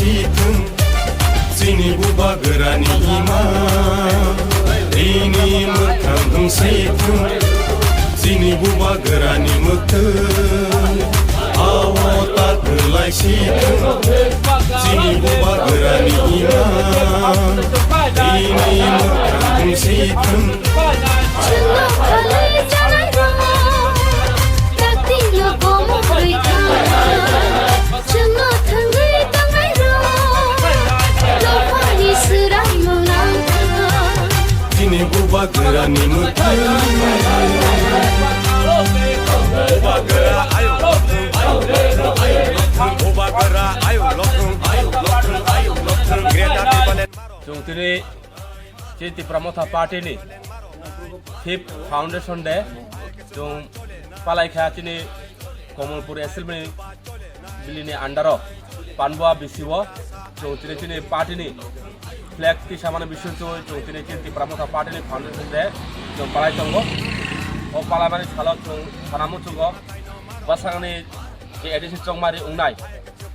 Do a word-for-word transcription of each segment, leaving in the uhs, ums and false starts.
Sithung, chini bubagrani ima, rini mwkhang hwngsithung, chini bubagrani mwkhang, awo ta kwlai sithung, chini bubagrani ima, rini mwkhang hwngsithung. Chwngno khalwi chanairok, dakti logo mukhrwi kha. Chwngno thwngwi tongnairok, dophani swraimung nangkha. Chini bubagrani mwkhang. Bubagra ayo, ayo, ayo, ayo, bubagra ayo, lokthung, ayo, lokthung, ayo, lokthung. Greater Tipraland. Chwng tini Chini Tipra Motha Party ni fifth Foundation Day chwng palai kha chini Kamalpur Assembly Bili ni under o Panbua B C o chwng chini chini party ni flag tisa mani bisingo chwng chini chini Tipra Motha Party ni Foundation Day chwng palai tongo. O palai mani salo chwng sana muchungo bwsakni je A D C chongmari wngnai,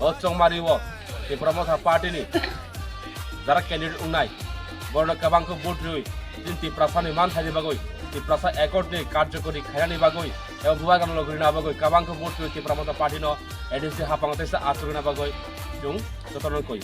o chongmari o Tipra Motha Party ni jara candidate wngnai, borokno kwbang khe vote rwi, chini Tiprasani manthani bagwi, Tiprasa Accord ni karjokori khainani bagwi, ebo bubagrano logi rwna bagwi, kwbang khe vote rwi Tipra Motha Party no A D C hapang teisa achuk rwna bagwi chwng jotono koi.